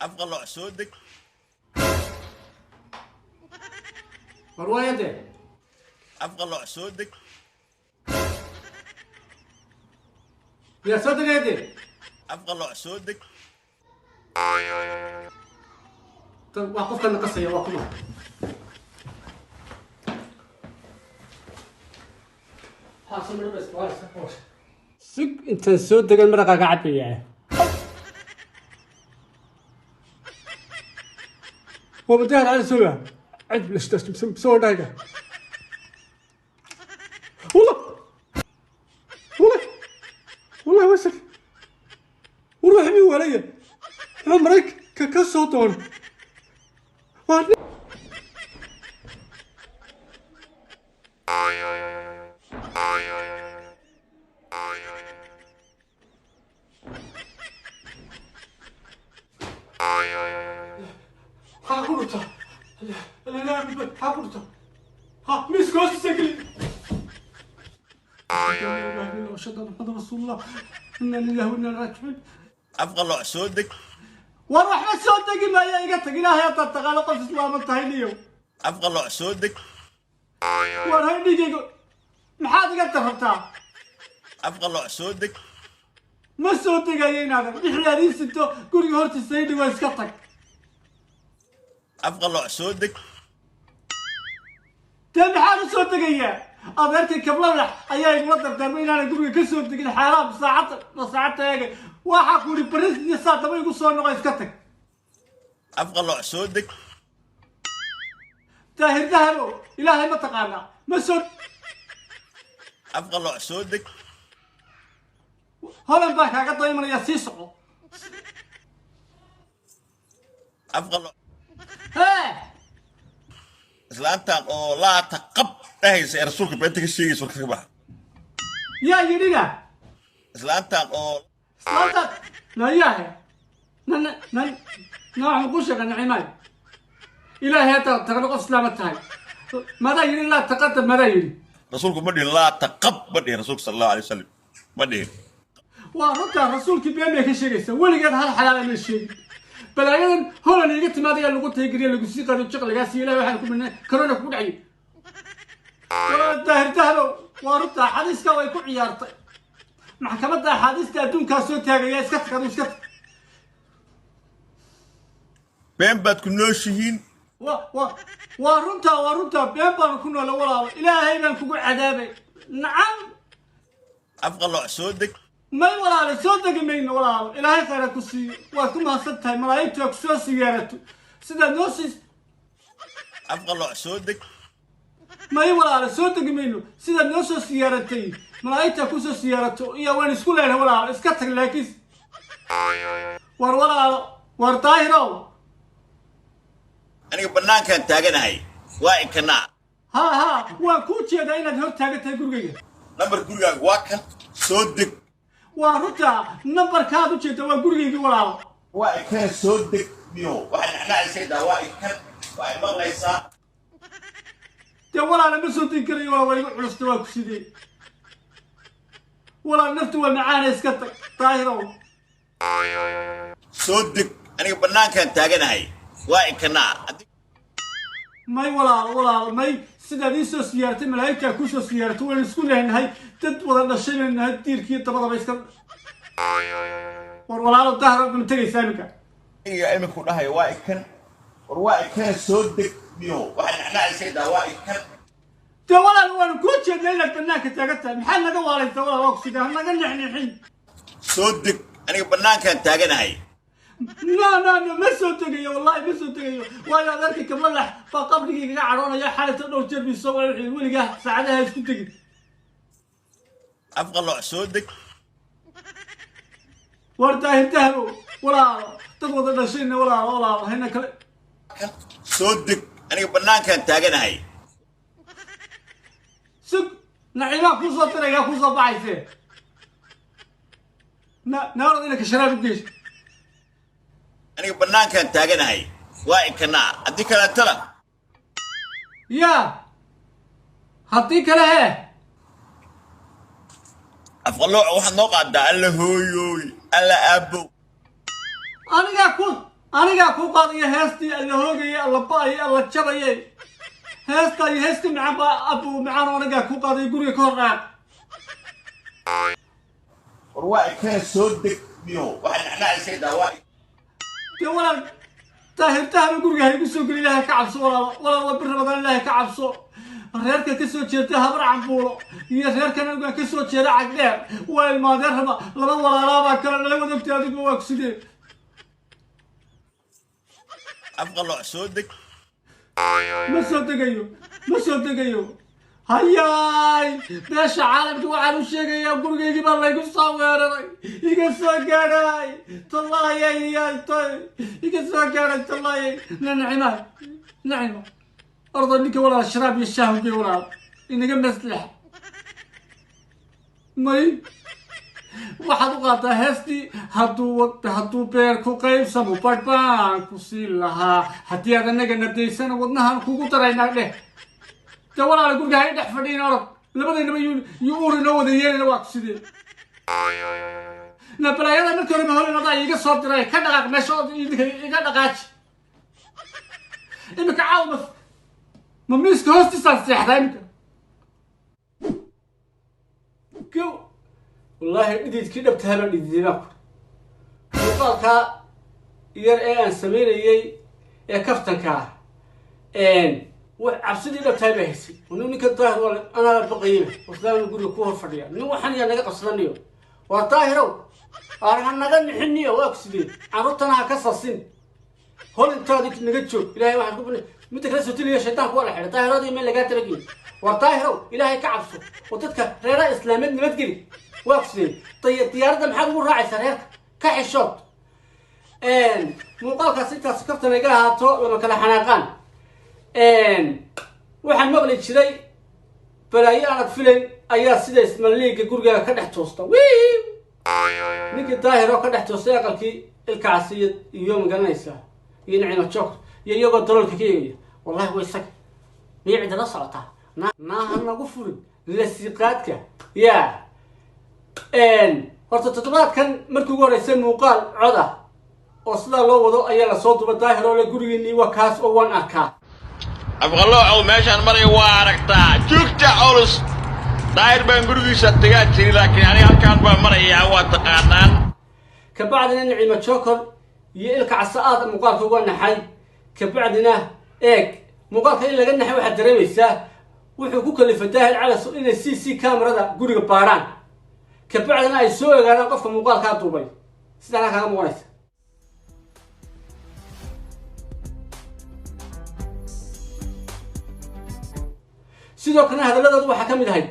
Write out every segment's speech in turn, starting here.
Afqalooc soo deg. War waayade. Afqalooc soo deg. Yaa soo degayade? Afqalooc soo deg. Tan waa qofka naqasaya, waa kuma? Sug intaan soo degan maraqaaga cabaya. وبدار على سوى عد ليش مسوي دايقة. والله والله والله وسخ وروح مي ولي عمرك ككسوطون. حاقولتا لا لا حاقولتا ها ميسكوس سجل. أشهد أن محمد رسول الله، إنا لله وإنا إليه راجعون. Afqalooc soo deg. War waxba soo degi maaya, iga tag. Ilaahay haddaad taqaano qof islaaman tahay niyow. Afqalooc soo deg. War hay dhigaygo, maxaad iga tarabtaa? Afqalooc soo deg. Ma soo degayo inaadan wixii aad ii sinto guriga hortiisa ii dhigo, iska tag. Afqalooc soo deg. Dee maxaan u soo degayaa? Adeerkay kabladax ayaa igula dardaarmay inaanan guriga ka soo degin xaaraam. Saacadda saacadda eega, waxaa ku yidhi baris iyo saa daba igu soo noqo, iska tag. Afqalooc soo deg. Daahir dahabo, ilaahay ma taqaanaa? Ma soo. Afqalooc soo deg. Holan baa kaaga daymanaya, sii soco. Afqalooc. Hee. Islaantan oo laata qab dhahaysa ee rasuulka beenta ka sheegaysa, warka ka baxa. Yaa yidhina? Islaantan oo islaanta nayahe na na na na waxaan kuu sheega nacimaay, ilaahay haddaad taqano qof islaama tahay, madaa yidhi laa taqadam? Madaa yidhi? Rasuulku ma dhihin laata qab, ma dhihin rasuulka sala allahu alay wasalam, ma dhihin. Waa runtaa, rasuulkii been bay ka sheegaysaa. Weligeed hal xalaala ma sheegin. Balaayadan holan iiga timaad ayaa lagu taygiriya, lagu sii qado jiq lagaa siiyo. Ilahay waxaan ku minay corona kugu dhacayay. Waa daahir dahlow, waa runtaa, xadiiska way ku ciyaartay. Maxkamadda axaadiista adduunkaa soo taagaya. Iska tag adu, iska tag. Been baad ku nooshihiin. Wa wa waa runtaa, waa runtaa, been baanu ku noole. Walaalo, ilaahay baan kugu cadaabay. Nacam. Afqalooc soo deg. May walaalo, soo degi mayno. Walaalo, ilaahay khayra ku siiyo, waad ku mahadsan tahay. Malaa'igtu ha ku soo siyaarato sidaad noo siis. Afqalooc soo deg. May walaalo, soo degi mayno. Sidaad noo soo siyaaratay malaa'igta ha kusoo siyaarato iyo waan isku leenahay. Walaalo, iska tag. Laakiin war walaalo, war daahirow. Aniga bannaankaan taaganahay, waa ikanaa. Ha ha, waan kuu jeedaa inaad hor taagan tahay gurigayga. Nambar gurigaaga waa kan, soo deg. Waa runtaa, nambarkaad u jeedda waa gurigaygii, walaalo. Waa ikana, soo deg miyo. Waxaa nacnaa isaga, waa ikan, waa i maqlaysaa. Dee walaala, ma soo degi karayo walaal, waa igu culusta. Waa ku sidee walaal? Naftu waa macaana, iska tag daahirow. Soo deg, aniga bannaankaan taaganahay, waa ikanaa. May walaalo, walaalo, may. Sidaad ii soo siyaartay malaa'igtaa kuu soo siyaarto. Waynu isku leenahay, dad wada dhashay baynu nahay, diirkiiyo dabadaba iska. War walaalo dahro, ma tegaysaa iminka? Aniga iminku dhahayo waa ikan. War waa ikana, soo deg miyo. Waxaa nacnaa isaga, waa ikan. Dee walaal, waanu kuu jeednaa inaad bannaanka taagan tahay. Maxaad naga waalaysaa walaal? Waa ku sidee, ha naga nixnixin. Soo deg, aniga bannaankaan taaganahay. No no no, ma soo tegayo, wallahi ma soo tegayo, waayo adeerkay kablalax baa qabrigii kaga cadhoonaya. Xalayta dhowr jeer bii soo wixii weligaa saacadaha isku tegin. Afqalooc soo deg. War daahir dahbo, walaalo, dad wada dhashayna walaalo, walaalo, hayna kale. Soo deg, aniga bannaankaan taaganahay. Sug, naciimaa kuu soo dirayaa, kuu soo baxaysee. Na naarad inanka sharaab u geyso. Aniga bannaankaan taaganahay, waa ikanaa. Haddii kaleetana yaa haddii kale hee. Afqalooc waxaad noo qaadaa alla hooyooy, alla aabbow. Anigaa ku Anigaa kuu qaadaya heestii alla hoogayay, alla ba'ayay, alla jabayay. Heestaa iyo heesta macaan baa abuu macaan oo anigaa kuu qaadaya. Guriga ka hor dhaaq. War waa ikana soo deg niyo, waxa nacnaa iska daa waa. Dee walaal, Daahir dahaba guriga ha igu soo geli. Ilaahay ka cabso, walaal. Walaal, waa bir Ramadaan, Ilaahay ka cabso. Reerka ka soo jeeda Habar Cambuulo iyo reerkan anigaa ka soo jeeda Cagdheer waa ilmaadeen raba, laba walaalaabaa kale nala wadogtay. Adiguba waa kusidee? Afqalooc, soo deg. Ma soo degayo, ma soo degayo. Hayaay, beesha caalamka waxaan u sheegayaa gurigaygii baa laygu soo weeraray. Iga soo gaadhay, tallaayay, tay, iga soo gaadhay, tallaayay. Na Nacima, Nacima, ordo ninka walaal sharaab iyo shaah ugey. Walaal, inaga maslax may. Waxaad u qaataa heestii hadduu beer ku qaybsamo, badh baan ku siin lahaa. Haddii aad anaga nadaysana, wadnahaan kugu daraynaa dheh. Dee walaala, guriga hay dhex fadhiin, orod. Labadaynaba yuu uur inoo wada yeelina. Waa ku sidee na balaayada? Markii hore maholin adaa iiga soo diray. Ka dhaqaaq meesha oo idinka iga dhaqaaji. Iminka caawa ma miiska hoostiisaan seexdaa iminka? Go, wallaahi dhididkii dhabtaha baan dhididay baan kuri. Muuqaalkaa yar ee aan samaynayey ee kaftanka ah, cabsidii dhabtahay baa haysay. Nin ninka Daahir waa anaa la baqayeyba, waslaama guriga ku hor fadhiya. Nin waxaan yaa naga qabsadaniyo. Waa Daahirow, aar ha naga nixiniyo. Waa ku sidee? Carruurtana ha ka sasin, hol intaadi naga joog. Ilaahay waxaan ku midda kala sotinaya, shaydaanku waa la xidhay. Daahiroodii meel lagaa talageyn. War Daahirow, Ilaahay ka cabso oo dadka reeraha islaameed nabadgeli. Waa ku sidee? Diyaaradda maxaad ugu raacaysaa? Reerka ka xishood. Muuqaalkaas intaas kaftan iga ahaato, lama kala xanaaqaan. Waxaan maqli jiray balaayo aanad filayn ayaa sida ismaliiga gurigaaga ka dhex toosta. Wiiw, ninkii Daahir oo ka dhex toostay aqalkii Ilkaasi iyo magaranaysaa iyo Nicimo Joker iyo iyagoo daloolka ka eegaya. Wallahi way isaga miya cidda la socotaa naaha nagu furin lasiiqaadka yaa. Horta toddobaadkan markii ugu horreysay muuqaal cod ah oo sidaa loo wado ayaa lasoo duba Daahir oo le gurigiinii waa kaas oo waan arkaa. Afqaloocow, meeshaan maraya waa aragtaa joogta culus. Daahir baan gurigiisa tagaa jiri, laakiin aniga halkaan baan marayaa, waa taqaanaan. Kabacdina Nicimo Joker iyo Ilka Casa aad muuqaalka uga naxay. Kabacdina eeg, muuqaalka in laga naxay waxaad dareemaysaa wuxuu ku kalifay Daahir Calas inay CC camerada guriga baaraan, kabacdina ay soo ogaadaan qofka muuqaalkaa duubay. Sidaana kaaga muuqanaysa. Sidoo kalena hadalladooda waxaa ka mid ahayd: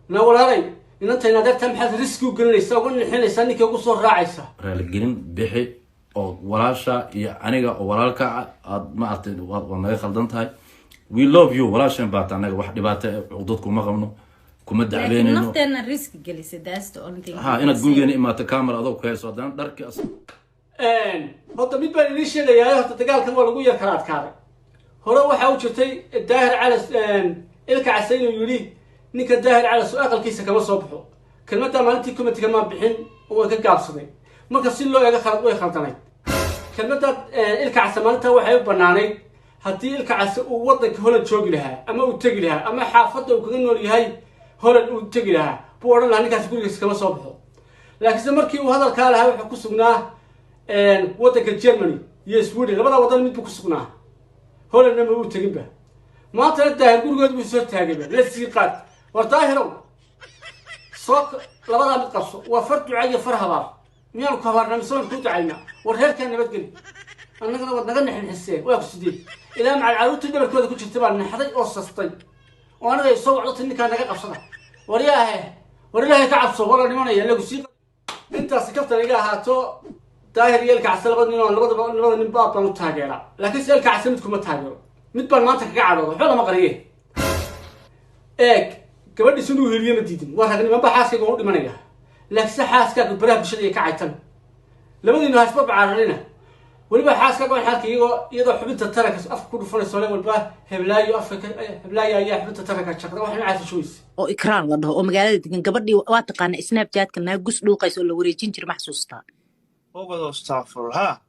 na walaalay, inantayna adeertaa maxaad riski u gelinaysaa, uga nixinaysaa, ninkii ugu soo raacaysa? Raaligelin bixi oo walaasha iyo aniga oo walaalka ah aad maaragtay waad naga khaldan tahay. We love you, walaashan baata. Anaga wax dhibaato eh, cuqdad kuma qabno, kuma laakiin dacweynayno. Nafteena risk gelisay, that's the only thing. Ha, inaad gurigeena imaato, camera adoo ku hayso, haddana dharki Horta mid baan idiin sheegayaa. Horta dagaalkan waa lagu yar kala adkaaday. Hore waxaa u jirtay Daahir Calas Ilka Case inuu yidhi ninka Daahir Calas oo aqalkiisa kama soo baxo. Kelmaddaa maalintii commentiga maan bixin oo way ka gaabsaday. Marka si loo eego khalad way khaldanayd kelmadda Ilka Case. Maalintaa waxay u banaanayd haddii Ilka Case uu waddanka Holland joogi lahaa ama uu tegi lahaa ama xaafadda uu kaga nool yahay Holland uu tegi lahaa, buu odhan lahaa ninkaasi gurigiisa kama soo baxo. Laakiinse markii uu hadalkaa lahaa wuxuu ku sugnaa waddanka Germany iyo Sweden, labada waddan mid buu ku sugnaa, Hollandna ma uu teginba. Maantana Daahir gurigood buu soo taagayba la sii qaad. War Daahirow, soo labadaa mid qabso. Waa far duca iyo far habaar. Miyaanu ku habaarnaa mise waanu kuu ducaynaa? War reerkaa nabadgeli, annagana waad naga nixinxiseen. Waa ku sidee? Ilaa macal carruurtii dhabarkooda ku jirta baa naxday oo sastay oo anaga ay soo wacdo ninkaa naga qabsada. War yaahe, war Ilaahay ka cabso, waa la dhimanaya lagu sii. Intaasi kaftan iga ahaato. Daahir iyo Ilka Case labada nin oo labadaba, labada nin baad baan u taageeraa, laakiin se Ilka Case mid kuma taageero. Mid baan maanta kaga cadhooda, waxba lama qariye. Eeg, gabadhiis inuu heliyo ma diidin, waa ragnimaba, xaaskayga waan u dhimanaya. Laakiinse xaaskaaga baraha bulshada iyo ka caytan, labadiinu hasba bacaararina. Weliba xaaskaaga waan xaalka iyagoo iyadoo xubinta taranka afka ku dhufanayso le walba heblaayo afka heblaayo ayaa xubinta taranka jaqda, wax noocaasa shugaysa. Oo Ikraan la dhaho oo magaalada degan, gabadhii waa taqaana, Snapchatka naa gus dhuuqaysa oo la wareejin jira, ma xasuustaa? Ogado, astaghfirullah.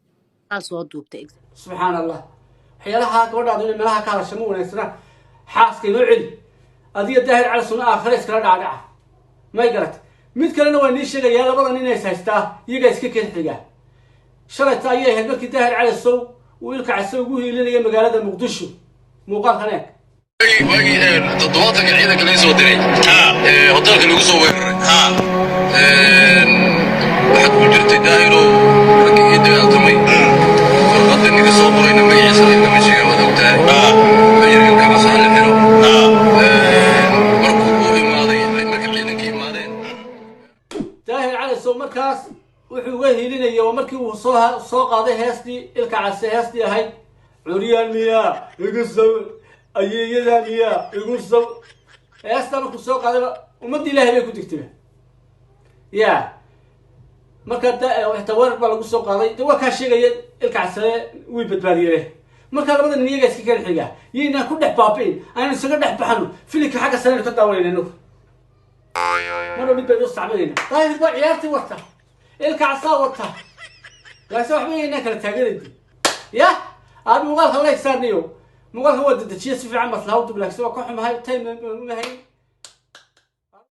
Soo duubtay. Subxaan Allah, waxyaalaha gabadhaadu inay meelaha ka hadasha ma wanaagsana. Xaaska inoo celi adiga Daahir Calisuna, aakhira iskala dhacdhaca, may garat? Mid kalena waa nii sheegayaa, labada nin is haystaa iyagaa iska keen xigaa. Shalayta ayay ahayd markii Daahir Calisow uu Ilka Case ugu hiilinaya magaalada Muqdisho. Muuqaalkan eeg. Waagii 70-ka ciidanka laga soo diray, hotelka lagu soo weeraray, waxaad ku jirtay, Daahirow, raggii ii dagaaltamay. Warqadda ninka soo qorayna magaciisa lagama sheega, waad ogtahay. Wuxuu yidhi Ilka Case ha la xiro. Markuu uu imaaday, marka ciidankii imaadeen, Daahir Calisow markaas wuxuu uga hiilinayay waa markii uu soo qaaday heestii Ilka Case, heestii ahayd "Curyaan miyaa igu sawir, ayeeyadaa miyaa igu sawir". Heestaa markuu soo qaadayba ummadda Ilaahay bay ku digtayba ya. Marka xitaa weerar baa lagu soo qaaday. De waa kaa sheegaya Ilka Case way badbaadiyeen. Marka labada nin iyaga iska kala xigaa, yaynaan ku dhex baabi'in, aynu isaga dhex baxno. Filinka xagga sareynu ka daawanayna inagu, marba mid baynu isticmaalayna. Daahir baa ciyaartii wata, Ilka Casaa wata, laakiin waxba yaynaan kala taaganaydi ya. Aad muuqaalka like saarniyo, muuqaalka waa dedejiye si fiican maslaha u dub, laakiin waa ka xumahay, time ma hayn.